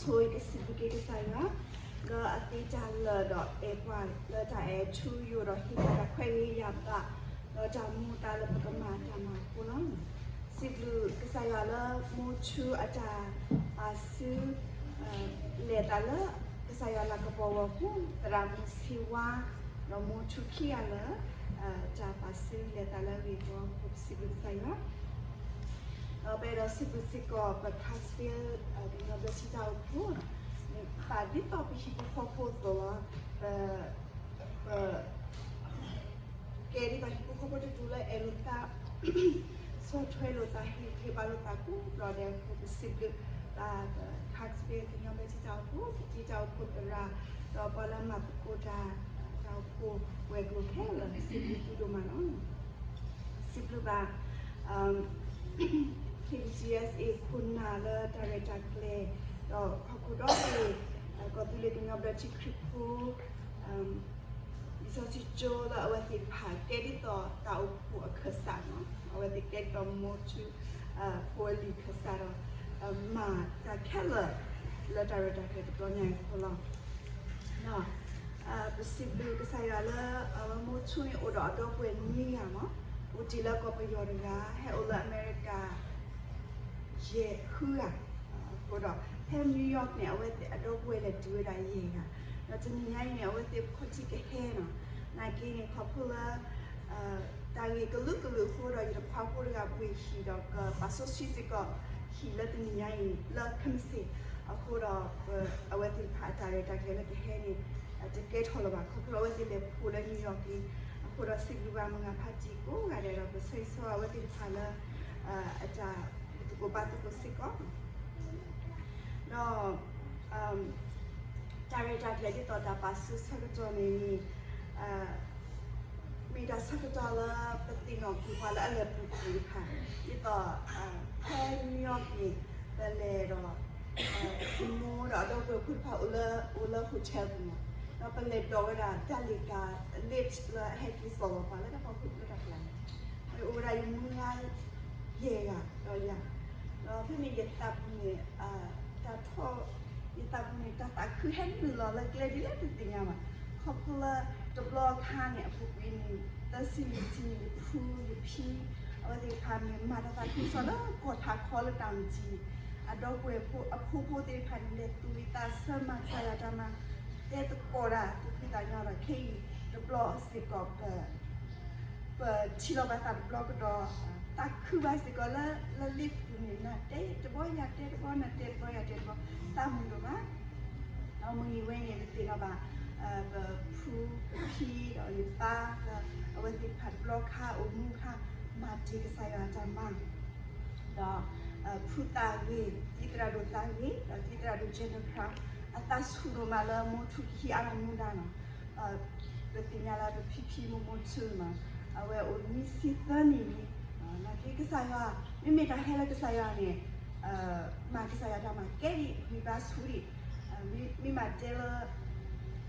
ဆိယကစံးဘျုးက့ၤကစၢ်ယွၤ လၢအသ့တၢ်လၢာ်ဒီးအဲၣ်ပှၤလၢတၢ်အဲၣ်ထူယိာ်ဒီးဟ့ၣ်ပှၤတၢ်ခွဲးဂ့ၤယာ်ဘၣ် ဒီးတၢ်မူတၢ်လၢပကမၤတၢ်မၤအဃိလီၤ. စံးဘျုးကစၢ်ယွၤလၢမိၢ်ထူအတၢ်ပာ်စု လဲၤသးလၢကစၢ်ယွၤလၤကပီၤအဂီၢ်အဃိ သရၣ်မုၣ်ဆ့ဝါ ဒီးမိၢ်ထူခံဂၤလၢာ် တၢ်ပာ်စုလဲၤသးလၢအဂ့ၢ်အကျိၤအဃိ ပစံးဘျုးကစၢ်ယွၤ ဒီးပအဲၣ်ဒိးစံးဘျုးစ့ၢ်ကီးပ Clarksville ကညီဘျၢထံတၢ်အိၣ်ဖှိၣ် ပာ်ဒ်သိးပဟံၣ်ဖိဃီဖိအသိးလီၤ. ပ ပ ကဲဒ်သိးဟံၣ်ဖိဃီဖိတဒူၣ်လၢအဲၣ်လိာ်သး ဆီၣ်ထွဲလိာ်သး ဟ့ၣ်ဂံၢ်ဟ့ၣ်ဘါလိာ်သးကိးဘျီဒဲးအဃိ ပစံးဘျုးဘၣ် Clarksville ကညီဘျၢထံတၢ်အိၣ်ဖှိၣ် ပတံၤတၢ်အိၣ်ဖှိၣ်သရၣ် ဒီးပှၤလၢမၤသကိးတၢ် တၢ်အိၣ်ဖှိၣ်ဝဲၤကျိၤခဲလၢာ် စံးဘျုးသုဒိၣ်မးလီၤ. စံးဘျုးဘၣ် KBC USA ခိၣ်နၢ်လၢတၢ်ရဲၣ်တၢ်ကျဲၤ ဒီးဟီၣ်ခိၣ်ဒီဘ့ၣ် ကီၢ်သူလ့ၤကညီဘျၢထံခရံာ်ဖိ လံာ်စီဆှံကၠိလၢအဝဲသ့ၣ်တဖၣ်ကဲဒ်သိးတၢ်အိၣ်ဖှိၣ်အခၢၣ်စးန့ၣ် အဝဲသ့ၣ်ကဲဒ်သိးမိၢ်ထူ ဖိအလံၤခၢၣ်စးဒီး မၤတၢ်ခဲလၢာ် လၢတၢ်ရဲၣ်တၢ်ကျဲၤတဘျီညါအံၤအဃိလီၤ. ပစံးဘျုးကစၢ်ယွၤလၢ အဝဲမိၢ်ထူန့ၣ်အိၣ်ဒီးအဒီပုၢ်ဝဲၢ်နွံဂၤမး အိၣ်တ့ၢ်လၢကီၢ်ပယီၤတဂၤ ဟဲအိၣ်လၢအမဲရကၤ ယဲၢ်ဃုဂၤ အဃိဒီး ဖဲ New York န့ၣ် အဝဲသ့ၣ်အဒီပုၢ်ဝဲၢ်လဲၤတုၤဝဲဒၣ်ယဲၢ်ဂၤ ဒီးတနံၤညါအံၤန့ၣ် အဝဲသ့ၣ်ခီၣ်ထံးကဟဲနီၤ နာ်က့န့ၣ် ခီဖျိလၢ တၢ်ဂ့ၢ်ကလုာ်ကလုာ်အဃိဒီး ယတခွါဖိတဂၤဘှ့ၣ်ဟံၣ်ဒီးကပာ်စီဆှံစ့ၢ်ကီးဟံၣ်လၢတနံၤညါအံၤ လၢခဲမုၢ်ဆ့ၣ် အဃိဒီး အဝဲသ့ၣ်တဖၣ်အတၢ်ရဲၣ်တၢ်ကျဲၤလၢကဟဲန့ၣ် တကဲထီၣ်လၢၤဘၣ် ခီဖျိအဝဲသ့ၣ်လဲၤဖှိၣ်လၢ New York အံၤ အဃိဒီးစံးဘျုးဘၣ်မုၢ်ဂၤဖါတံၢ်ကိးဂၤဒဲးဒီး ပဆၢဂ့ၤဆၢဝါအဝဲသ့ၣ်တဖၣ်လၢ အတၢ်သူၣ်ကိၢ်ဘၣ်သကိးစ့ၢ်ကီး ဒီး တၢ်ရဲၣ်တၢ်ကျဲၤဒ်သိးတၢ်ပာ်စုဆၢကတီၢ်န့ၣ်န့ၣ် မ့ၢ်တၢ်ဆၢကတီၢ်လၢပသ့ၣ်နီၣ်ကွံာ်ပှၤလၢအလဲၤပူၤကွံာ်တဖၣ် ဒ်သိး ဖဲ New York န့ၣ် ပလဲၤဒီး မိၢ်ဒီးအဒီပုၢ်ဝဲၢ်ဖိတဖၣ်အိၣ်လၢ အိၣ်လၢ hotel ပူၤမး ဒီးပလဲၤဒိးဝဲဒၣ် တၢ်လ့ၣ်ကၤ lift လၢအဟဲက့ၤစိာ်လီၤပှၤလၢတၢ်ဖီခိၣ်လၢတၢ်ကျါန့ၣ် အိၣ်ဝဲဒၣ်ယမုၢ်ဂၤ ယဲၢ်ဂၤဒီးယၤ ဒီးဖဲန့ၣ်ယသးပူၤန့ၣ် တၢ်ထီၣ် ယသးပူၤန့ၣ် တၢ်သးခုဟဲနုာ်လီၤလၢကျဲဒ်လဲၣ်တသ့ၣ်ညါဘၣ်. ခီဖျိလၢတဘျီအခါန့ၣ် အပူၤကွံာ်န့ၣ် သၢဆံလွံၢ်ဆံန့ၣ် ယဖု ယဖံ အဝဲသ့ၣ်တဖၣ်န့ၣ် မၤတၢ်သးခုကစီၣ်လၢကီၢ်ထးခီလၢတၢ်မုၢ်ထံးန့ၣ် အဒီပုၢ်ဝဲၢ်ဖိ အဖိဖိသ့ၣ်တဖၣ်န့ၣ် လဲၤသူၣ်ဝံၣ်သးဆၢမၤကစၢ်ယွၤတၢ်မၤ တဲသကိးတၢ်သူၣ်ဖှံသးညီဒီး ခဲအံၤ တဘျီစ့ၢ်ကီး ပထံၣ်လိာ်ပသးတဘျီကဒီး သးခုဘၣ်စ့ၢ်ကီးလၢ လၢ lift ပူၤန့ၣ် နၤတဲတဘျီယၤတဲတဘျီ နၤတဲတဘျီယၤတဲတဘျီ သးမုာ်ဒိၣ်မး ဒီးမုၢ်နံၤဝဲန့ၣ် ပသ့ၣ်နီၣ်ဘၣ် ပဖု ပဖံ ဒီးယပၢ် လၢအဝဲသ့ၣ်တဖၣ်တဘျီခါအိၣ်မူအခါ မၤတ့ၢ်ကစၢ်ယွၤအတၢ်မၤ ဒီး ဖုသးဂ့ၤ တံၤသရၣ်ဒိၣ်သးဂ့ၤ ဒီးတံၤသရၣ်ဒိၣ် Jennifer အသးဆူၣ်ဒိၣ်မးလၢမိၢ်ထူကဟံးအါထီၣ်မူဒါနီၤ ပသ့ၣ်ညါလၢပဖံဖံမိၢ်မိၢ်ထူနီၤ အဝဲအိၣ်နွံဆံသၢနံၣ်လံ နာ်က့ကစၢ်ယွၤ မ့မ့ၢ်တၢ်ဟဲလၢကစၢ်ယွၤန့ၣ် မၤကစၢ်ယွၤတၢ်မၤကဲဒံး ဂံၢ်ဘါဆူၣ်ဒံး မ့ၢ်မၤတဲလၢ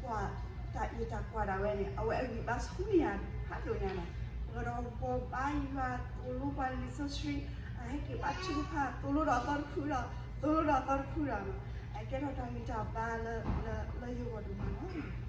ကွၢ်တၢ်အံၤတၢ်ကွၢ်ဒၣ်ဝဲန့ၣ် အဝဲအဂံၢ်ဘါဆူၣ်န့ၢ်ယၤဖးဒိၣ်ညါနီၤ ပကဒီးဂီၤဘါယွၤ သိၣ်လိပှၤလံာ်စီဆှံ အဟဲက့ၤဘါထုကဖၣ် သိၣ်လိဒီးအသီတဖုဒီး သိၣ်လိဒီးအသီတဖုဒီး အကဲထီၣ်တၢ်ဂံၢ်တၢ်ဘါလၢ လၢယဂီၢ်ဒိၣ်မးလီၤ.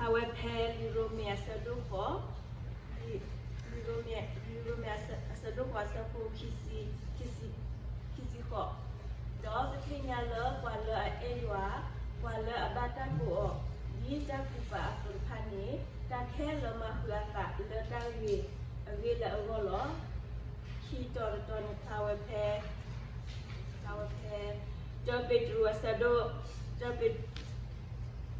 ဖျါဝဲဖဲလံာ်ရိမ့ၤအဆၢဒိၣ်ဃိး, လံာ်, လံာ်ရိမ့ၤ, လံာ်ရိမ့ၤအဆၢ, အဆၢဒိၣ်ဃိးအဆၢဖိခံဆံ, ခံဆံ, ခံဆံဃိး, ဒီးပသ့ၣ်ညါလၢပှၤလၢအအဲၣ်ယွၤ, ပှၤလၢအဘၣ်တၢ်ကိးအီၤ, ဒ်တၢ်ကူးပာ်အသိးတဖၣ်န့ၣ်, တၢ်ခဲလၢာ်မၤဃုာ်အသးလၢတၢ်ဂ့ၤအဂ့ၢ်လၢအဂီၢ်လီၤ. ခံတီၤတတီၤန့ၣ်ဖျါဝဲဖဲ ဖျါဝဲဖဲ တၢပ့းတရူးအဆၢဒိၣ်, တၢပ့း,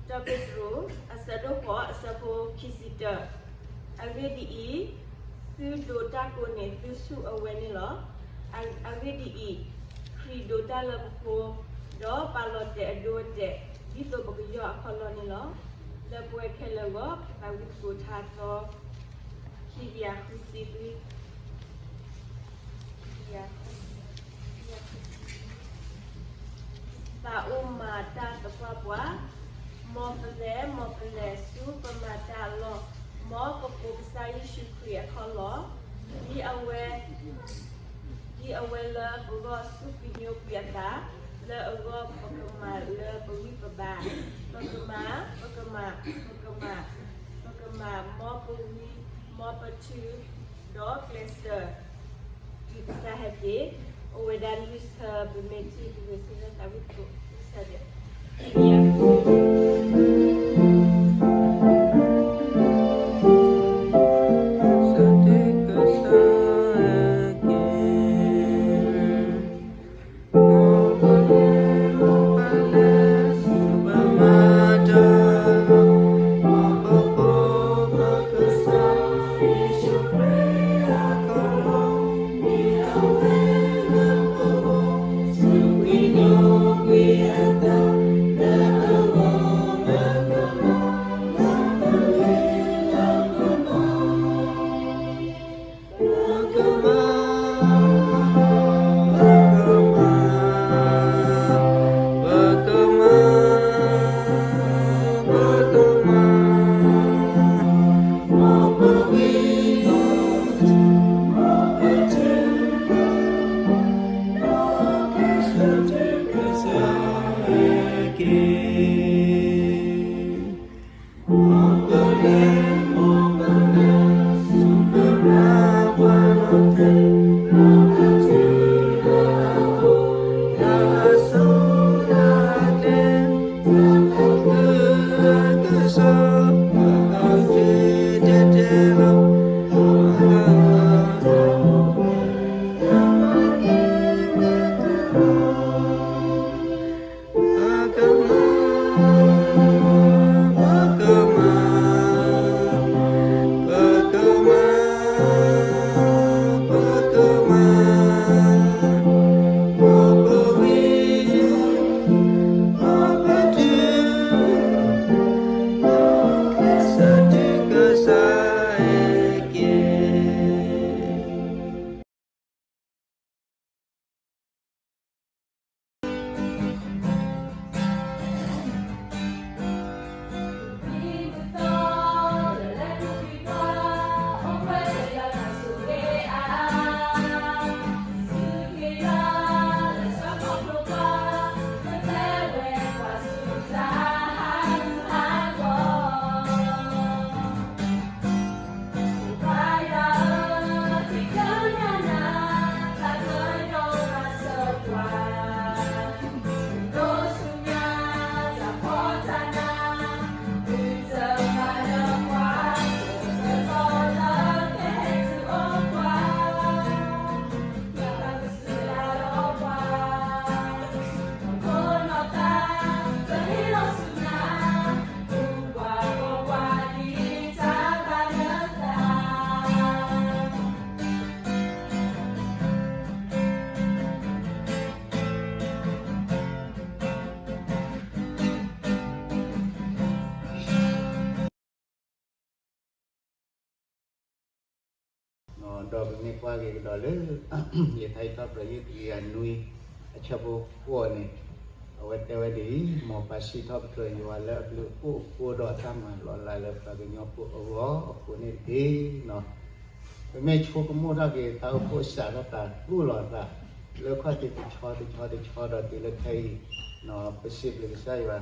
တၢပ့းတရူး အဆၢဒိၣ်ဃိးအဆၢဖိခံဆံတၢ, အဂ့ၢ်ဒ်အံၤ, သုဒိးတၢ်ကိးန့ၣ်သုဆူၣ်အဝဲန့ၣ်လီၤ. အ, အဂ့ၢ်ဒ်အံၤ, ခရံာ်ဒိးတၢ်လၢပဃိ, ဒီးပာ်လီၤတဲာ်အဒိအတဲာ်, ဒ်သိးပကယီၢ်အခီၣ်လီၢ်န့ၣ်လီၤ. လၢပဝဲခဲလၢာ်အဂီၢ် ဖဲသးဝံၣ်သကိးထါသီ ခံကယၤဃုဆံလွံၢ်, ခံကယၤဃုဆံလွံၢ်, သးအိၣ်မၤတၢ်သပှၢ်ပှၢ်, မ်ပလဲၤ, မ်ပလဲၤဆူပမၤတၢ်အလီၢ်, မ်ပကိးကစၢ်ယ့ၣ်ၡူးခရံာ်အခီၣ်လီၢ်, ဒ်အဝဲ ဒ်အဝဲလၢပဂီၢ်စူၢ်က့ၤညိကွံာ်အသး, လၢအဂီၢ်ပကမၤလၢပဂံၢ်ပဘါ, ပကမၤ, ပကမၤ, ပကမၤ, ပကမၤ, မ်ပဝံ, မ်ပထု, ဒီးကျဲးစၢး တုၤကစၢ်ဟဲက့ၤ, အိၣ်ဝဲဒၣ်လွံၢ်ဆၢ, ပမ့ၢ်ထံၣ်ပဂ့ၤဆၢထၢၣ်သးဝံၣ်သကိး လွံၢ်ဆၢဒဲး ဒီးပမ့ၢ်ကွၢ်က့ၤကဒီးလၢ လံာ်ထါအံၤထီၣ်ပတြၢၤ ယုၢ်တကယၤနွံ အဆၢဖိဃိးန့ၣ်, အဝဲတဲဝဲဒ်အံၤ, မ်ပှၤစံးထီၣ်ပတြၢၤယွၤလၢအဘျုးအဖှိၣ်အဃိ ဒီးအတၢ်မၤလီၤလးလၢပှၤကညီဖိအဂီၢ်အဃိန့ၣ်တက့ၢ်. ပမ့ၢ်ဆိကမိၣ်ထီၣ်က့ၤ တၢ်အိၣ်ဖှိၣ်စးထီၣ်သးသူၣ်လီၤသး လၢခီၣ်ထံးတဆီတဆီတဆီဒီးတုၤလၢခဲအံၤ, ပစံးဘျုးကစၢ်ယွၤ,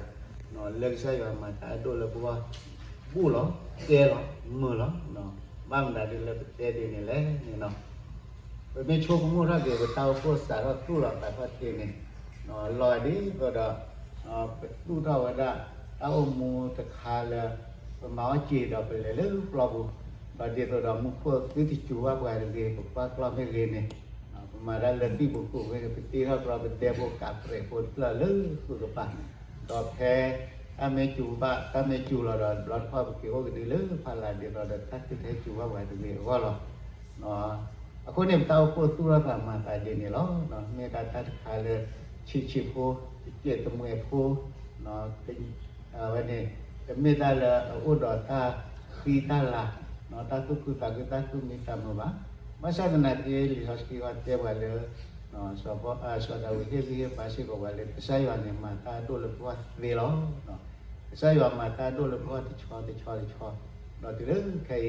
လၢကစၢ်ယွၤမၤတၢ်အဒိၣ်လၢပဂီၢ် ဘူၣ်လီၤ, ကဲလီၤ, မုာ်လီၤ. ဘၣ်မနုၤဒ်လၢပတဲဒ်န့ၣ်လဲၣ်န့ၣ်လီၤ. ပမ့ၢ်ဆိကမိၣ်ထီၣ်က့ၤ ပတၢ်အိၣ်ဖှိၣ်စးထီၣ်သူၣ်လီၤသးထီၣ်တ့ၢ်န့ၣ်, လီၤဂာ်ဒ်သိးဒီး ပသူၣ်ထီၣ်ဝဲဒၣ် တၢ်အိၣ်မူတခါလၢ ပမၤအီၣ်စ့ၤဒီးပလဲၤလၢပျီပူၤ, ဒီးဒ်သိးဒီးမူခိၣ်သုတစူၤဘၣ်ပှၤတဂ့ၤ, ပကွၢ်ကျီၢ်မ့ၢ်ဂ့ၤန့ၣ်, ပမၤတၢ်လၢသံၣ်ပူၤခိၣ်မ့ၢ်ဂ့ၤ, ပတ့ထီၣ်ကျီၢ်ပဒဲဖိကးပြဲးဖိတဖျၢၣ်လၢသူၣ်ကပၤ, ဒီးဖဲ တၢ်မ့ၢ်စူၤဘၣ် တၢ်မ့ၢ်စူၤလီၤဒီး တဘျီတခီၣ်ပက့ၤအိၣ်ကဒုလၢဖးလၢ်ဒ်သိးဒီး တၢ်သုတဟဲစူၤဘၣ်ပှၤတဂ့ၤအဂီၢ်လီၤ. အဃိန့ၣ် ပတၢ်အိၣ်ဖှိၣ်သူၣ်ထီၣ်သးမၤသးဒ်န့ၣ်လီၤ. မ့ၢ်ဒၣ်တၢ်တခါလၢ ဆံးဆံးဖိ, တစဲးတမှဲးဖိ, ဝဲန့ၣ် တမ့ၢ်တၢ်လၢအအိၣ်ဒီးတၢ်ဃံတၢ်လၤ, တၢ်သူၣ်ခုသးခု တၢ်သူၣ်မံသးမုာ်ဘၣ်. ဘၣ်ဆၣ်သနာ်က့ လံာ်စီဆှံအံၤတဲပှၤလၢ စီၤဒၤဝံးဟ့ၣ်ဂံၢ်ဟ့ၣ်ဘါစ့ၢ်ကီးပှၤလၢ ကစၢ်ယွၤန့ၣ် မၤတၢ်အဒိၣ်လၢပဂီၢ်သ့လီၤ. ကစၢ်ယွၤမၤတၢ်အဒိၣ်လၢပဂီၢ်တဆီတဆီတဆီ, ဒီးတုၤလၢခဲ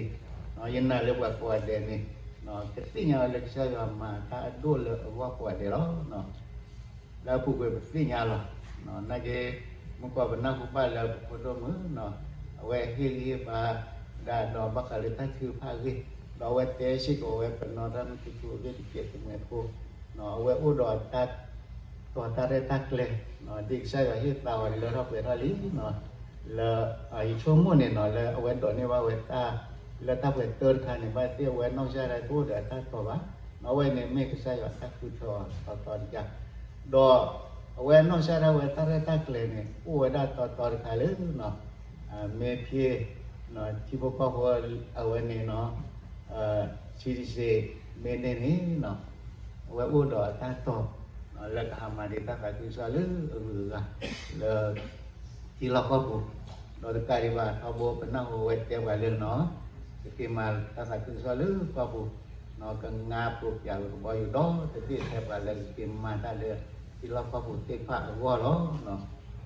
အံၤ ယနာ်လၢပှၤကိးဂၤဒဲးန့ၣ် ကသ့ၣ်ညါဝဲလၢကစၢ်ယွၤမၤတၢ်အဒိၣ်လၢအဂီၢ်ကိးဂၤဒဲးလီၤ. လၢအပူၤကွံာ်ပသ့ၣ်ညါလီၤ. နာ်က့ မုၢ်ကီၢ်ပနၢ်ဟူဘၣ်လၢပဖိဒိၣ်မုၣ် အဝဲဟ့ၣ်ဂံၢ်ဟ့ၣ်ဘါဒၣ်ဒီးဘၣ်ဃးလၢတၢ်ထုကဖၣ်အဂ့ၢ်, ဒီးအဝဲတဲစ့ၢ်ကီးဝဲပနီၢ်တၢ်မုၢ်ထူထူအဂ့ၢ်တစဲးတမှဲးဖိ, အဝဲအိၣ်ဒီးတၢ် တီၤတၢ်ရဲၣ်တၢ်ကျဲၤ ဒ်ကစၢ်ယွၤဟ့ၣ်သါအီၤလၢထီၣ်ပှဲၤထီၣ်လံ လၢ ယဆိကမိၣ်န့ၣ်နီၤ လၢအဝဲဒိးန့ၢ်ဘၣ်ဝဲတၢ် လၢတၢ်ပှဲၤတၢတခါန့ၣ် ဘၣ်သ့ၣ်အဝဲနီၢ်ကစၢ်ဒၣ်တအိၣ်ဒီးအတၢ်တီၤဘၣ်, အဝဲန့ၣ်မ့ၢ်ကစၢ်ယွၤတၢ်ဃုထၢအီၤတီတီတယၢ်, ဒီးအဝဲနီၢ်ကစၢ်ဒၣ်ဝဲတၢ်ရဲၣ်တၢ်ကျဲၤန့ၣ် အိၣ်ဝဲဒၣ်တီတီတခါလၢ မ့ၢ်ဖဲ ထံဖိကီၢ်ဖိအဝဲန့ၣ်နီၤ citizen မ့ၢ်န့ၣ်န့ၣ်နီၤ အဝဲအိၣ်ဒီးအတၢ်တီၤ လၢကဟးမၤဒံးတၢ်သးခုကစီၣ်လၢအဂုၤအဂၤ လၢ ထံလီၢ်ကီၢ်ပူၤ, ဒီးတကးဒံးဘၣ် ထီဘိပနၢ်ဟူဝဲတဲပှၤလၢနီၤ ကက့ၤမၤတၢ်သးခုကစီၣ်လၢကီၢ်ပူၤ, ကငါပူၤပၠးဝဲကဘီယူၤဒီး တသ့ၣ်ထဲပှၤလၢကက့ၤမၤတၢ်လၢထံလီၢ်ကီၢ်ပူၤသ့ၣ်တဖၣ်အဂီၢ်လီၤ.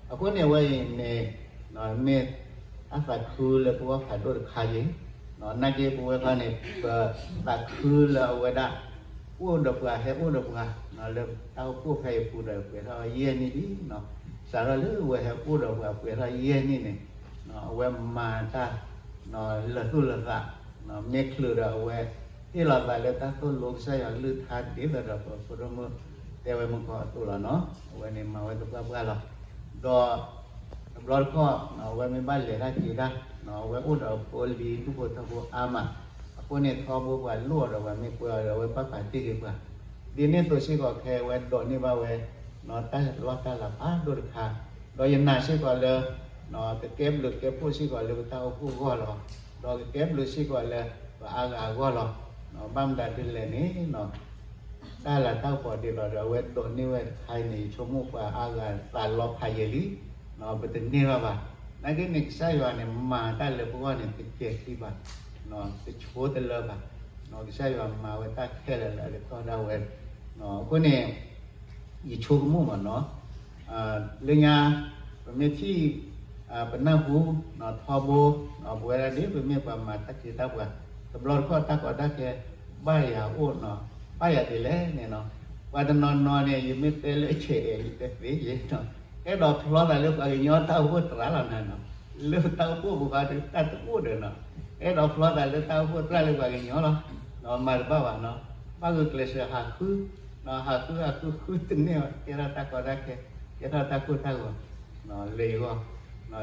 အဃိန့ၣ် အဝဲအံၤန့ၣ် မ့ၢ်တၢ်သးခုလၢပဂီၢ်ဖးဒိၣ်တခါအံၤ, နာ်က့ပဝဲခီန့ၣ် ပသးခုလၢအဝဲဒၣ် အိၣ်ဒီးပှၤဟဲအိၣ်ဒီးပှၤ လၢတၢ်အိၣ်ဖှိၣ်ဖဲအံၤပူၤဒီးပှဲၤထီၣ်ယဲၢ်နံၣ်လံ, စးထီၣ်လၢအဝဲဟဲအိၣ်ဒီးပှၤပှဲၤထီၣ်ယဲၢ်နံၣ်န့ၣ် အဝဲမၤတၢ် လၢာ်သူၣ်လၢာ်သး မ့ၢ်ချုးဒီးအဝဲ ဟ့ၣ်လီၤသးလၢတၢ်သိၣ်လိကစၢ်ယွၤကလုၢ်ကထါဒ်သိးဒီးပဖိဒိၣ်မုၣ်တဲဝဲမုၢ်ကီၢ်အသိးလီၤနီၤ, အဝဲန့ၣ်မၤဝဲသပှၢ်ပှၢ်လီၤ. ဒီး တဘျီတခီၣ် အဝဲမ့ၢ်ဘၣ်လဲၤတၢ်က့ၤတၢ် အဝဲအိၣ်ဒီးဖိလံၤဒူၣ်ဖိထၢဖိအါမး, အဃိန့ၣ်ထီဘိပှၤလိၣ်အီၤဒီး ပှၤမ့ၢ်ကွဲအီၤဒီး အဝဲဘၣ်ပာ်တ့ၢ်က့ၤပှၤ, ဒ်န့ၣ်အသိးစ့ၢ်ကီးခဲအဝဲဒိးန့ၢ်ဘၣ်ဝဲ တၢ်လီၢ်တၢ်လၤဖးဒိၣ်တခါ, ဒီးယနာ်စ့ၢ်ကီးလၢ ကကဲဘျုးကဲဖှိၣ်စ့ၢ်ကီးလၢပတၢ်အိၣ်ဖှိၣ်အဂီၢ်လီၤ. ဒီးကကဲဘျုးစ့ၢ်ကီးလၢ ပှၤအါဂၤအဂီၢ်လီၤ. ဘၣ်မတၤဒ်လဲၣ်န့ၣ် တၢ်လၤတၢ်ကပီၤဒ်သိးဒီး အဝဲဒိးန့ၢ်ဝဲတခါအံၤန့ၣ် ယဆိကမိၣ်ပှၤအါဂၤသးလီဖးယံာ်လံ, ပတန့ၢ်ဘၣ်ဘၣ်. နာ်က့န့ၣ် ကစၢ်ယွၤန့ၣ် မၤတၢ်လၢပဂီၢ်န့ၣ် တကဲၤခံဘၣ်, တဆိတလၢဘၣ်. ကစၢ်ယွၤမၤဝဲတၢ်ခဲလၢာ်လၢအကတီၢ်ဒၣ်ဝဲ, အဃိန့ၣ် ယဆိကမိၣ်မးနီၤ လၢညါ ပမ့ၢ်ထံၣ် ပနၢ်ဟူ ထီဘိ ပဝဲဒၣ်ဒ်ပမ့ၢ်ပှၤမၤတၢ်ခ့တၢ်ပှၤ တဘျီတခီၣ်တၢ်ကီတၢ်ခဲ ဘၣ်ယၤအိၣ်နီၤ ဘၣ်ယၤဒ်လဲၣ်န့ၣ်နီၤ ပှၤတနီၤနီၤန့ၣ် ယမ့ၢ်တဲလၢအဆဲးအဲၣ် ယတဲသ့ယဲနီၤ အဲၣ်ဒိးဖျီသးလၢပှၤကညီတၢ်အိၣ်ဖှိၣ်သရၣ်လီၤနၤနီၤ လၢတၢ်အိၣ်ဖှိၣ်ပူၤဃီတၢ်တအိၣ်ဒီးနီၤ အဲၣ်ဒိးဖျီသးလၢတၢ်အိၣ်ဖှိၣ်သရၣ်လၢပှၤကညီလီၤ မၤတဘၣ်ဘၣ်နီၤ ဘၣ်ဂုာ်ကျဲးစၢးဟးဃု ဟးဃုဟးဃုဃုတန့ၢ်ဘၣ် ကဲထီၣ်တၢ်ကီတၢ်ခဲ ကဲထီၣ်တၢ်ကိၢ်တၢ်ဂီၤ လၢယဂီၢ်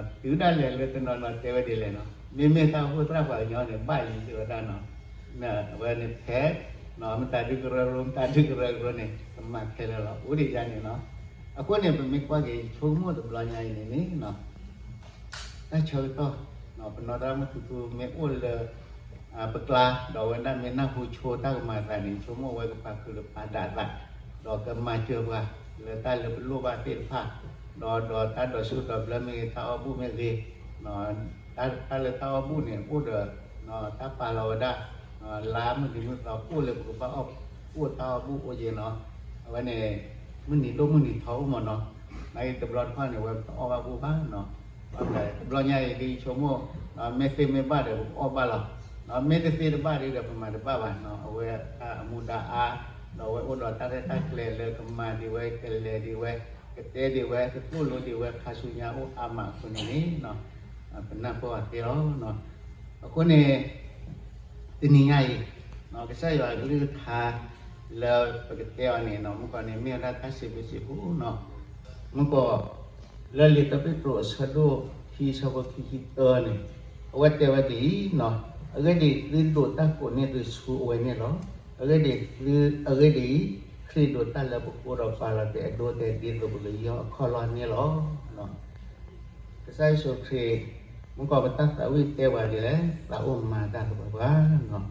တုၤဒၣ်လဲာ်လၢတနီၤနီၤတဲဝဲဒ်လဲၣ်နီၤ မ့မ့ၢ်တၢ်အိၣ်ဖှိၣ်သရၣ်ပှၤကညီန့ၣ် ဘၣ်ယံၤဒ်ဝဲဒၣ်နီၤ အဝဲန့ၣ်ဖဲ မတၤဒုကရၢကရိ မတၤဒုကရၢကရိန့ၣ် ကမၤခဲလၢာ်လီၤ အိၣ်ဒံးယါန့ၣ်နီၤ အဃိန့ၣ် ပမ့ၢ်ကွၢ်က့ၤ ယဆိကမိၣ်တဘျီညါအံၤန့ၣ်န့ၣ် တၢ်ဆၢကတီၢ် ပနီၢ်သရၣ်မုၣ်ထူထူမ့ၢ်အိၣ်လၢ ပကျါ ဒီးအဝဲဒၣ်မ့ၢ်နၢ်ဟူဆိတၢ်ကမၤအသးန့ၣ် ဆိကမိၣ်ဝဲကပာ်ဃုာ်လၢပာ်ဒၣ်အသး ဒီးကမၤစၢၤပှၤ လၢတၢ်လၢပလိၣ်ဘၣ်သ့ၣ်တဖၣ် ဒီးဒီးတၢ်ဒိးဆူၣ်ဒိးဘျၢမ့ၢ်ဂ့ၤ တၢ်အီၣ်ဘူၣ်မ့ၢ်ဂ့ၤ တၢ်လၢတၢ်အီၣ်ဘူၣ်န့ၣ် အိၣ်ဒီး တၢ်ပာ်လီၤဝဲဒၣ် လါမုၢ်နံၤမုၢ်သီအိၣ်လၢပကဘၣ်အီၣ် အိၣ်တၢ်အီၣ်ဘူၣ်အိၣ်က့ၤနီၤ အဝဲန့ၣ် မုၢ်နံၤဒိၣ်မုၢ်နံၤထီအိၣ်မးနီၤ နာ်က့တဘျီတခီၣ်န့ၣ် အဝဲပတအီၣ်ဘၣ်ဘူၣ်ဘၣ်နီၤ ဘၣ်မတၤတဘျီညါအံၤဒ်ယဆိကမိၣ် မ့ၢ်သ့မ့ၢ်ဘၣ်ဒီး ပကအီၣ်ဘၣ်လီၤ မ့ၢ်တသ့တဘၣ်ဒ်ဒီး ပမၤတဘၣ်ဘၣ်နီၤ အဝဲတၢ်အမူဒါအါ ဒီးအဝဲအိၣ်ဒီးတၢ်ရဲၣ်တၢ်ကျဲၤလၢကမၤဒံးဝဲ ကလဲၤဒံးဝဲ ကတဲဒံးဝဲ ကသိၣ်လိဒံးဝဲ ခါဆူညါအိၣ်အါမးအဃိန့ၣ်န့ၣ်နီၤ ပနၢ်ပၢၢ်အီၤသ့လီၤ. အဃိန့ၣ် တနံၤညါအံၤ ကစၢ်ယွၤအကလုၢ်ကထါလၢပကတဲအီၤန့ၣ် မုၣ်ကီၢ်န့ၣ် မ့ၢ်ဝဲဒၣ်တၢ်စံးဘျုးစံးဖှိၣ်နီၤ, မုၣ်ကီၢ် လၢလံာ်တၢပ့းတရူးအဆၢဒိၣ်ခံ အဆၢဖိခံဆံသၢန့ၣ် အဝဲတဲဝဲဒ်အံၤ, အဂ့ၢ်ဒ်အံၤသုဒိးတၢ်ကိးန့ၢ်သုဆူအဝဲန့ၣ်လီၤ. အဂ့ၢ်ဒ်အံၤ, အဂ့ၢ်ဒ်အံၤ, ခရံာ်ဒိးတၢ်လၢပဃိဒီးပာ်လီၤက့ၤအဒိအတဲာ်ဒ်သိးပကယီၢ်အခီၣ်လီၢ်န့ၣ်လီၤ. ကစၢ်ယ့ၣ်ၡူးခရံာ် မုၣ်ကီၢ်ပတၢ်သးဝံၣ်တဲဝဲဒ်လဲၣ်, သးအိၣ်မၤတၢ်ကပၤပှၤနီၤ.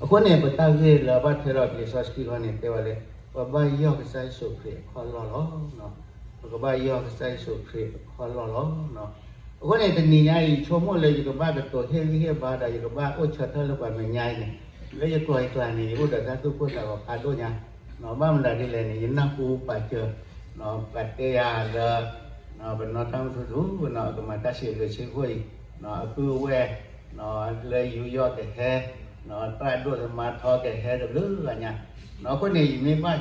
အဃိန့ၣ် ပတၢ်ဂ့ၢ်လၢဘၣ်ထွဲဒီးလံာ်စီဆှံဃီန့ၣ် တဲဝဲလၢ ပဘၣ်ယီၢ်ကစၢ်ယ့ၣ်ၡူးခရံာ်အခီၣ်လီၢ်လီၤ. ပကဘၣ်ယီၢ်ကစၢ်ယ့ၣ်ၡူးခရံာ်အခီၣ်လီၢ်လီၤ. အဃိန့ၣ် တနံၤညါအံၤ ဆိကမိၣ်လၢယကဘၣ်ကတိၤဟ့ၣ်ဂံၢ်ဟ့ၣ်ဘါဒီး ယကဘၣ်အိၣ်ဆၢထၢၣ်လၢပှၤမဲာ်ညါအံၤန့ၣ် လၢယကျိာ်ယကျါန့ၣ် ယအိၣ်ဒီးတၢ်သူၣ်ကိၢ်သးဂီၤဖးဒိၣ်ညါ, ဘၣ်မနုၤဒ်လဲၣ်န့ၣ် ယနၢ်ဟူပာ်စၢၤ ပှၤတဲယၤလၢ ပနီၢ်တၢ်မုၢ်ထူထူ ကမၤတၢ်စံးဘျုးစံးဖှိၣ်အံၤ အပုၢ်အဝဲၢ် လၢယူးယီၣ်ကဟဲ သရၣ်ဒိၣ်သမါထီကဟဲတဘျုးဂၤညါ, အဃိန့ၣ် ယမ့ၢ်ဘၣ်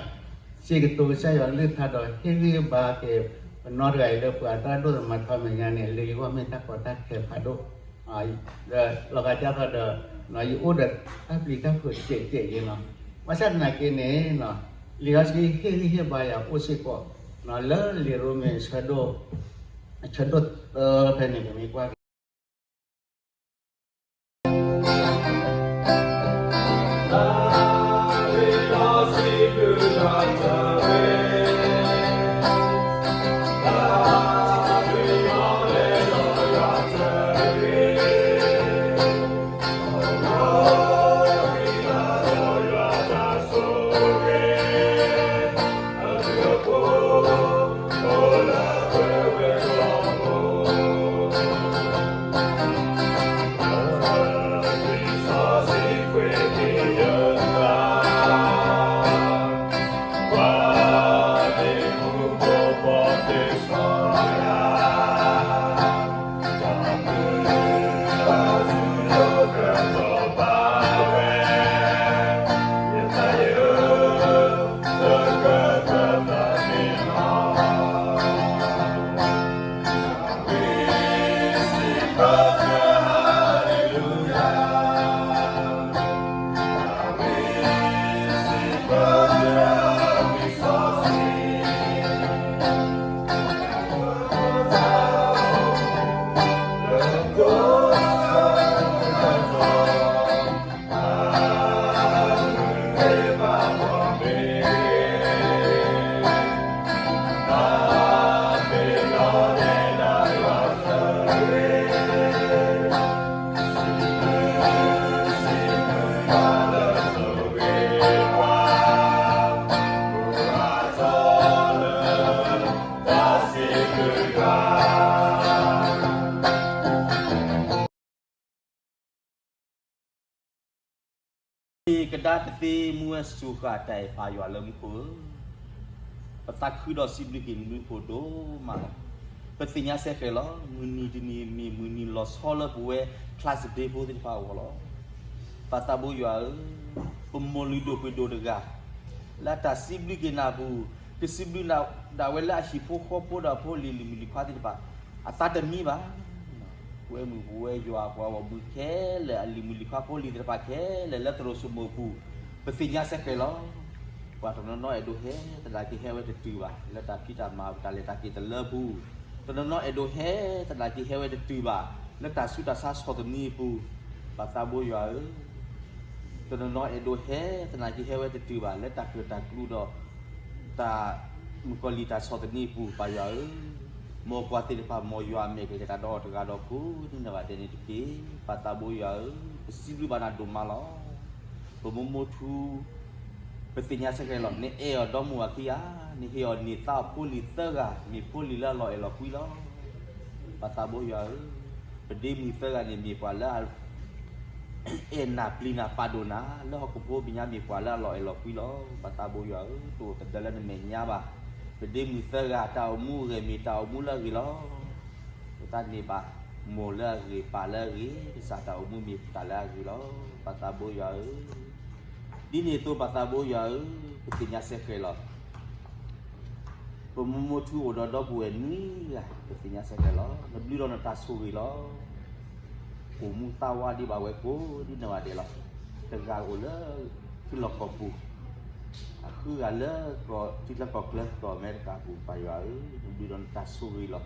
စံးကတိၤကစၢ်ယွၤကလုၢ်ကထါဒီး ဟ့ၣ်ဂံၢ်ဟ့ၣ်ဘါက့ၤ ပနီၢ်တဂၤအံၤလၢပှၤသရၣ်ဒိၣ်သမါထီမဲာ်ညါန့ၣ် လၢယဂီၢ်မ့ၢ်တၢ်ကီတၢ်ခဲဖးဒိၣ် ဒီးလီၤဂာ်ဒ်သိးဒီး ယအိၣ်ဒီးတၢ်ပျံၤတၢ်ဖုးစဲးစဲးယဲနီၤ. ဘၣ်ဆၣ်သနာ်က့န့ၣ် လံာ်စီဆှံဟ့ၣ်ဂံၢ်ဟ့ၣ်ဘါယၤအိၣ်စ့ၢ်ကီး လၢလံာ်ရိမ့ၤအဆၢဒိၣ် အဆၢဒိၣ်သၢဖဲန့ၣ် ပမ့ၢ်ကွၢ်က့ၤကဒါတသ့မူဝဲစူၤဃာ်တၢ်အဲၣ်ပၢ်ယွၤလၢမူခိၣ်ဧၢ, ပသးခုဒီးစံးဘျုးက့ၤနဘျုးဖှိၣ်ဒိၣ်မးလီၤ. ပသ့ၣ်ညါစဲဃဲၤလီၤ မုၢ်နံၤတနံၤမ့ၢ်မုၢ်နံၤလီၤဆီလၢပဝဲ ဖျါစဒ့ဖိသ့ၣ်တဖၣ်အဂီၢ်လီၤ. ပၢ်သးဘိယွၤဧၢ, ပမိၢ်လုၢ်ဒိၣ်ပှ့ၤဒိၣ်တဂၤ လၢတၢ်စံးဘျုးက့ၤနၤအပူၤ, ကစံးဘျုးဒၣ်ဝဲလၢအဟံၣ်ဖိဃီဖိဒီးအဖိအလံၤလံၤမုၣ်လံၤခွါသ့ၣ်တဖၣ် အသးတမံဘၣ်. ပဝဲမုၣ်ပဝဲယွၤပှၤဂီၢ်မုၢ်ခဲလၢာ် အလံၤမုၣ်လံၤခွါဖိလံၤသ့ၣ်တဖၣ်ခဲလၢာ် လၢသရိာ်စိမိၤအပူၤ, ပသ့ၣ်ညါစဲဃဲၤလီၤ. ပှၤတနီၤနီၤအဲၣ်ဒိးဟဲသနာ်က့ဟဲဝဲတတုၤဘၣ် လၢတၢ်ဖံးတၢ်မၤတၢ်လဲၤတၢ်က့ၤတလၢပူၤ, တနီၤနီၤအဲၣ်ဒိးဟဲသနာ်က့ဟဲဝဲတတုၤဘၣ် လၢတၢ်ဆူးတၢ်ဆါဆီၣ်သနံးအပူၤ, ပၢ်သးဘိယွၤဧၢ, တနီၤနီၤအဲၣ်ဒိးဟဲသနာ်က့ဟဲဝဲတတုၤဘၣ် လၢတၢ်ကြၢးတၢ်ကျူဒီး တၢ်မုၣ်ကီၤလံၢ်တၢ်ဆီၣ်သနံးအပူၤ ပၢ်ယွၤဧၢ, မ်ပှၤသ့ၣ်တဖၣ် မ်ယွၤအမဲာ်ကလဲၤတၢ်ဒီးအီၤတဂၤဒီးကိးန့ၢ်ဘၣ်ဒဲးန့ၣ်တက့ၢ်. ပၢ်သးဘိယွၤဧၢ, ပစံးဘျုးဘၣ်နၤဒိၣ်မးလီၤ. ပမိၢ်မိၢ်ထူ ပသ့ၣ်ညါစဲဃဲၤလီၤ နအဲၣ်အီၤဒီမါဝၤခံဂၤ, နဟ့ၣ်အီၤန့ၢ်သးအဖိလံၤသၢဂၤ မ့ၢ်ဖိလံၤလၢအလီၤအဲၣ်လီၤကွံလီၤ. ပၢ်သးဘိယွၤဧၢ, ပဒ့မုၣ်သၢဂၤန့ၣ်မ့ၢ်ပှၤလၢ အဲၣ်နၤပျံၤနၤပာ်ဒိၣ်နၤ လၢဟီၣ်ခိၣ်ဖိမဲာ်ညါမ့ၢ်ပှၤလၢအလီၤအဲၣ်လီၤကွံလီၤ. ပၢ်သးဘိယွၤဧၢ, တအိၣ်သဒၢလၢနမဲာ်ညါဘၣ်. ပဒ့မုၣ်သၢဂၤ တၢ်အိၣ်မူအဂ့ၢ်မ့ၢ်တၢ်အိၣ်မူလၢအဂ့ၤလီၤ. ပသးန့ၢ်ဘၣ် မိၢ်လၢအဂ့ၤ ပၢ်လၢအဂ့ၤ ကစၢ်တၢ်အိၣ်မူမ့ၢ်တၢ်လၢအဂ့ၤလီၤ. ပၢ်သးဘိယွၤဧၢ, ဒ်န့ၣ်အသိးပၢ်သးဘိယွၤဧၢ, ပသ့ၣ်ညါစဲဃဲၤလီၤ. ပမိၢ်မိၢ်ထူအိၣ်ဒီးဒီပုၢ်ဝဲၢ်နွံဂၤ ပသ့ၣ်ညါစဲဃဲၤလီၤ. နဘျုးဒီးနတၢ်ဆိၣ်ဂ့ၤလီၤ. အိၣ်မူသးဝးဒံးဘၣ်ဝဲကိးဒ်နီၢ်ဂၤဒဲးလီၤ. တဂၤအိၣ်လၢ ထံလီၢ်ကီၢ်ပူၤ, အဃုဂၤလၢ ထံချၢကီၢ်ချၢ ကီၢ်အမဲရကၤပူၤ ပၢ်ယွၤဧၢ, နဘျုးဒီးနတၢ်ဆိၣ်ဂ့ၤလီၤ.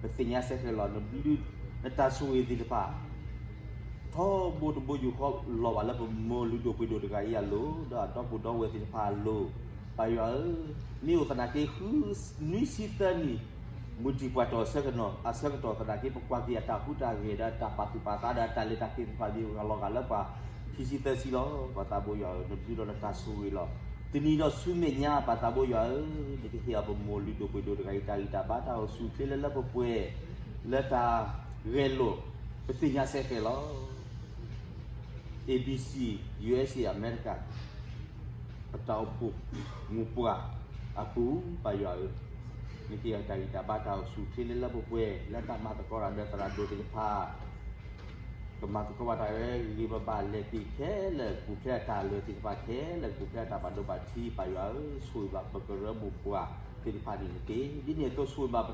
ပသ့ၣ်ညါစ့ၢ်ကီးလီၤ နဘျုး နတၢ်ဆိၣ်ဂ့ၤသ့ၣ်တဖၣ် ထီဘိတဘိယူၢ်ဃီလီၤဘၣ်လၢပမိၢ်လုၢ်ဒိၣ်ပှ့ၤဒိၣ်တဂၤအံၤအလိၤ, ဒီးအဒီပုၢ်ဒီဝဲၢ်သ့ၣ်တဖၣ်အလိၤ, ပၢ်ယွၤဧၢ, မ့ၢ်အိၣ်သနာ်က့ ဃုနွံဆံသၢနံၣ် မုၢ်တံၢ်ပှၢ်တီၢ်အဆၢကတီၢ်, အဆၢကတီၢ်သနာ်က့ ပကွၢ်က့ၤအတၢ်ဟူးတၢ်ဂဲၤဒီးတၢ်ပာ်သူၣ်ပာ်သးဒီးတၢ်လဲၤတၢ်က့ၤသ့ၣ်တဖၣ် မ့ၢ်အိၣ်ဂၤလီၤဂာ်လၢပှၤခံဆံသၢဆံလီၤ. ပၢ်သးဘိယွၤဧၢ, နဘျုးဒီးနတၢ်ဆိၣ်ဂ့ၤလီၤ. တနံၤဒီးဆူမဲာ်ညါ ပၢ်သးဘိယွၤဧၢ, နကဟ့ၣ်အီၤပမိၢ်လုၢ်ဒိၣ်ပှ့ၤဒိၣ်တဂၤအံၤ တၢ်ဂံၢ်တၢ်ဘါတၢ်အိၣ်ဆူၣ်အိၣ်ချ့လၢလၢပှဲၤပှဲၤ လၢတၢ်ဂဲၤလိာ် ပသ့ၣ်ညါစ့ၢ်ကီးလီၤ. A B C, U S A, အမဲရကၤ ပတၢ်အိၣ်ဖှိၣ်မိၢ်ပှၢ်အပူၤ ပၢ်ယွၤဧၢ, နကဟ့ၣ်အီၤတၢ်ဂံၢ်တၢ်ဘါတၢ်အိၣ်ဆူၣ်အိၣ်ချ့လၢလၢပှဲၤပှဲၤ လၢတၢ်မၤသကိးတၢ်ဒီးသရၣ်ဒိၣ်သ့ၣ်တဖၣ် ကမၤသကိးဘၣ်တၢ်ဂ့ၤဂ့ၤဘၣ်ဘၣ် လဲၤက့ၤခဲလၢာ် ကပူၤဖျဲးအတၢ်လၢာ်သ့ၣ်တဖၣ်ခဲလၢာ် ကပူၤဖျဲးအတၢ်ဘၣ်ဒိဘၣ်ထံး ပၢ်ယွၤဧၢ, ဆိၣ်ဂ့ၤဘၣ်ပကရၢမိၢ်ပှၢ်သ့ၣ်တဖၣ်န့ၣ်တက့ၢ်. ဒ်န့ၣ်အသိးဆိၣ်ဂ့ၤဘၣ် ပ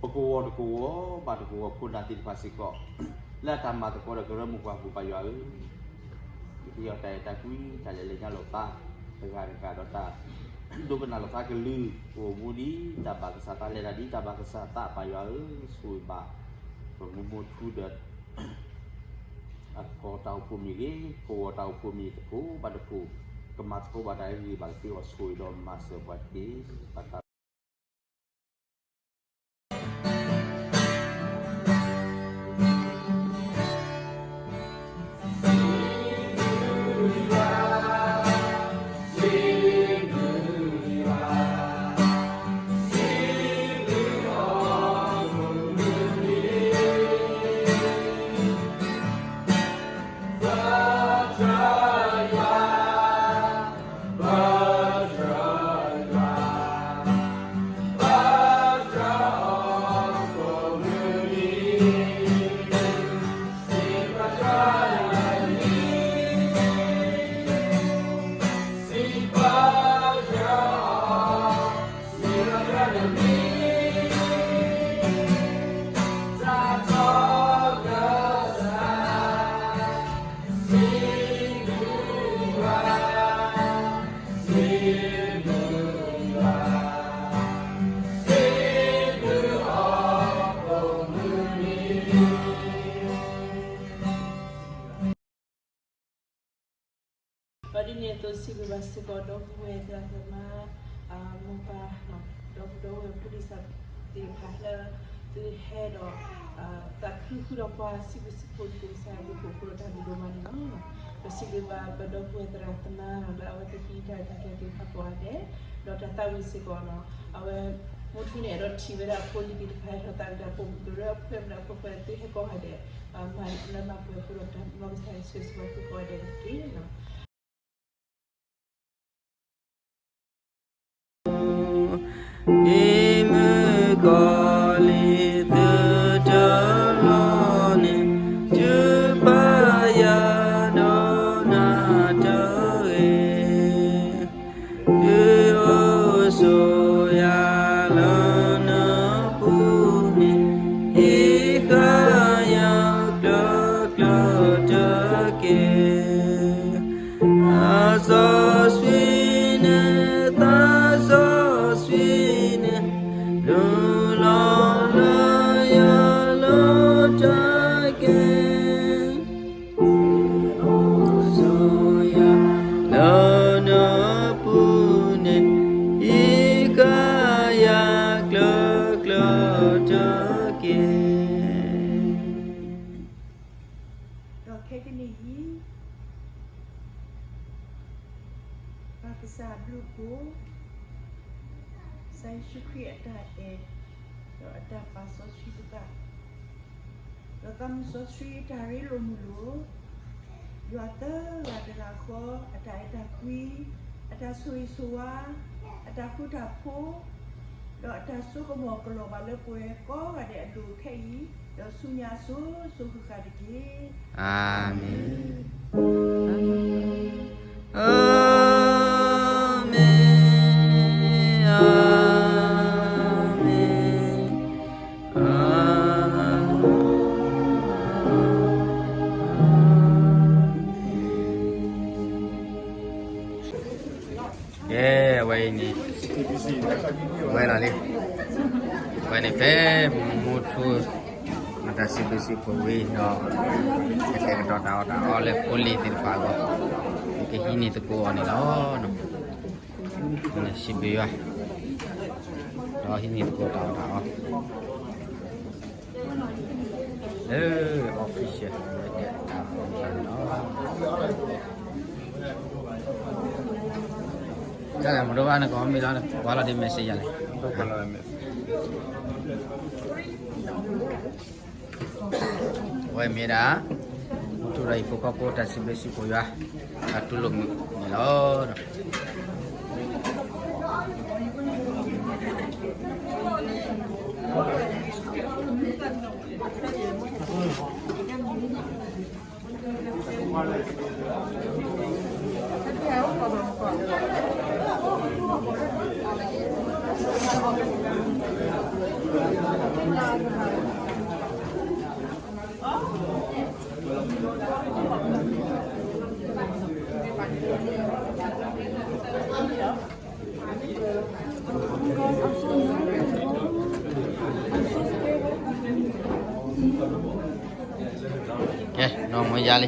ကဝီၤတကဝီၤဘၣ်တကဝီၤခိၣ်နၢ်သ့ၣ်တဖၣ်စ့ၢ်ကီး လၢအတၢ်မၤသကိးဒီးကရၢမိၢ်ပှၢ်အပူၤ ပၢ်ယွၤဧၢ, နကဟ့ၣ်အီၤတၢ်အဲၣ်တၢ်ကွံ တၢ်လဲၤလၢညါလိာ်သး တဂၤတဂၤဒီးတၢ် ဒိကနၣ်လိာ်သးကလုၢ် အိၣ်မူဒ်တၢ်ဘၣ်ကစၢ်သး လဲၤတၢ်ဒ်တၢ်ဘၣ်ကစၢ်သး ပၢ်ယွၤဧၢ, ဆိၣ်ဂ့ၤဘၣ် ပမိၢ်မိၢ်ထူဒီး အခီၣ်တၢ်အိၣ်ဖှိၣ်မ့ၢ်ဂ့ၤ, ကဝီၤတၢ်အိၣ်ဖှိၣ်မ့ၢ်တဖုဘၣ်တဖု, ကမၤသကိးဘၣ်တၢ်ဂ့ၤဂ့ၤဘၣ်ကသ့အီၤ ဆိၣ်ဂ့ၤဒီးမၤစၢၤပှၤတက့ၢ်. ပၢ်သး ဒီးဒ်န့ၣ်အသိး စံးဘျုးဘၣ်စ့ၢ်ကီး ဒီပုၢ်ဝဲၢ်သရၣ်သမါ မိၢ်ပၢ် ဒီပုၢ်ဒီဝဲၢ် ဖိဒံစၢ်သ့ၣ်တဖၣ်လၢ သုဟဲဒီး သးခုဃုာ်ဒီးပှၤစံးဘျုးစံးဖှိၣ် ဒ်ကစၢ်ယွၤအဘျုးအဖှိၣ်ဒီးတၢ်ဘျုးဒိၣ်မးန့ၣ်လီၤ. ပစံးဘျုးဘၣ်ပဒီပုၢ်ဝဲၢ်သရၣ်သမါ လၢအဝဲသ့ၣ်ဟံးတၢ်အဲၣ်တၢ်ကွံသ့ၣ်တဖၣ်ကိးဂၤဒဲး, ဒီးတၢ်သးဝံၣ်စ့ၢ်ကီးန့ၣ် အဝဲ မိၢ်ထူန့ၣ် အဲၣ်ဒိးထံၣ်ဝဲဒၣ်အဖိလံၤသ့ၣ်တဖၣ် ဟဲထီၣ်သးဝံၣ်တၢ်ပိာ်မုၣ်ကရၢ အဖိမုၣ်ဒီးအဖိခွါ သုဟဲကိးဂၤဒဲး မၤလၢမၤပှဲၤအဃိဒီး တၢ်မၤကစၢ်ယွၤဆိၣ်ဂ့ၤစ့ၢ်ကီးသုကိးဂၤဒဲးန့ၣ်တက့ၢ်. ဒ်မုၣ်ကီၤလံၤသုတလီၤန့ၣ် တုၤပာ်ယၤဒီးနၤတဂ့ၤ, ဒုးအိၣ်ဆိးယၤလၢနပူၤန့ၣ် ဟံးဃာ်ယၤကျၢၤကျၢၤတက့ၢ်. သးစီဆှံန့ၣ် သးစီဆှံန့ၣ် လူလီၤလၢယၤလၢတၢ်က့ၢ်, အိၣ်ဆိးယၤလၢနပူၤန့ၣ် ဟံးဃာ်ယၤကျၢၤကျၢၤတက့ၢ်. ဒီးခဲကနံၣ်အံၤ ပၢ်ကစၢ်အဘျုးအဖှိၣ်, ကစၢ်ယ့ၣ်ၡူးခရံာ်အတၢ်အဲၣ်, ဒီးအတၢ်ပာ်စီဆှံပသး, ဒီးသးစီဆှံတၢ်ရ့လိာ်မုာ်လိာ်, ယွၤသၢဂၤတဂၤဃီ အတၢ်အဲၣ်တၢ်ကွံ, အတၢ်ဆိၣ်ဂ့ၤဆိၣ်ဝါ, အတၢ်ဃူတၢ်ဖိး, ဒီးအတၢ်စိကမီၤကလီၤဘၣ်လၢပဝဲကိးဂၤဒဲးအလိၤခဲအံၤ, ဒီးဆူညါအစိၤစိၤဃၣ်ဃၣ်တက့ၢ်. အၤမ့ၣ်. အၤမ့ၣ်, အၤမ့ၣ်, အၤမ့ၣ်. ဝဲလီၤလံ, ဝဲန့ၣ်ဖဲမူထူ မတၤစံးဘျုးစံးဖှိၣ်ဝံၤဒီး ကတဲာ်ကတီၤတၢ်အီၣ်တၢ်အီလၢဖိလံၤသ့ၣ်တဖၣ်အဂီၢ်, ကဟံးန့ၢ်သကိးအီၤန့ၣ်လီၤ. စံးဘျုးယွၤ ဒီးဟံးန့ၢ်သကိးတၢ်အီၣ်တၢ်အီ လၢ official တၢ်အီၣ်တၢ်အီလီၤ. တၢ်လၢမဒိဘၣ်နကမ့ၢ်လီၤ ကွၢ်လီၤဒ် message လဲၣ်. အဝဲမ့ၢ်ဒၣ် မူထူဒီးဟံၣ်ဖိဃီဖိတၢ်စံးဘျုးစံးဖှိၣ်ယွၤ တၢ်တူၢ်လိာ်မုာ်န့ၣ်လီၤ. ကဲ နီၢ်မ့ၢ်ယါလံ,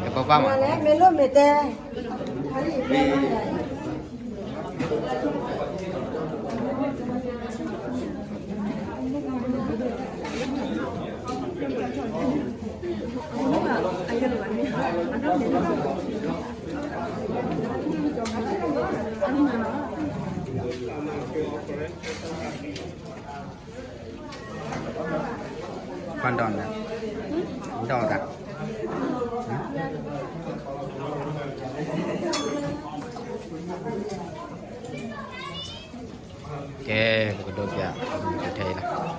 ကပပၢ်မး မ့ၢ်လိၣ်မ့ၢ်တဲ ဖးဒိၣ်န့ၣ် ဒိၣ်တၢ်, ကဲ ပကဒိးပျး ထဲအံၤလီၤ.